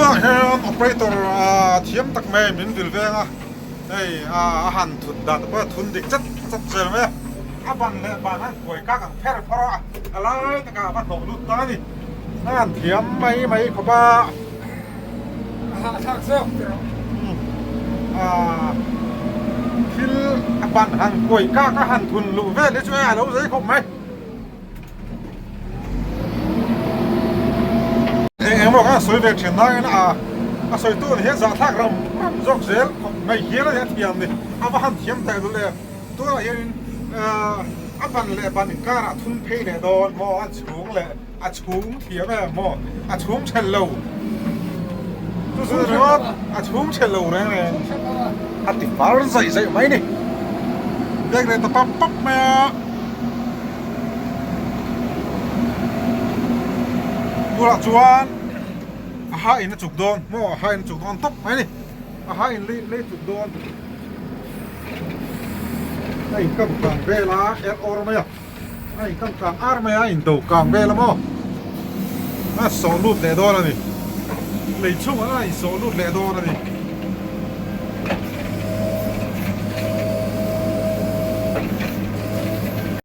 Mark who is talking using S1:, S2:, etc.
S1: Tunah hian operator thiam tak mai min vil veng a, hei a han thut dan te pawh a thun dik chat chat zel mai a, a ban leh ban a kuai kak ang pher phawrh a, a lai takah a va hnawh lut ta a ni. A han thiam mai mai khawp a.
S2: A hahthlak zawk ti rawh.
S1: Thil a ban han kuai kak a han thun luh vel hi chu e a lo zei khawp mai. Eng eng emaw khan a sawi ve thin nain a a sawi tu ni hian zahthlak ram ram zawk zel khawp mai hial a ni a thiam ni a va han thiam teh lul em tunah hianin a ban leh ban inkarah thun phei leh dawn maw a chhung leh a chhung thiam em maw a chhung ṭhelh lo chu chu ringawt a chhung ṭhelh lo reng reng a ti far zaih zaih mai ni bag leh ta pap pap mai a bulah chuan a ha in a chuk dawn maw a ha in a chuk dawn tawp mai ni a ha in lei lei chuk dawn a inkam kang vel a er awr mai a. A inkam kang ar mai a, a indo kang vel a maw? A sawh lut leh dawn a ni. Lei chungah a insawh lut leh dawn a ni.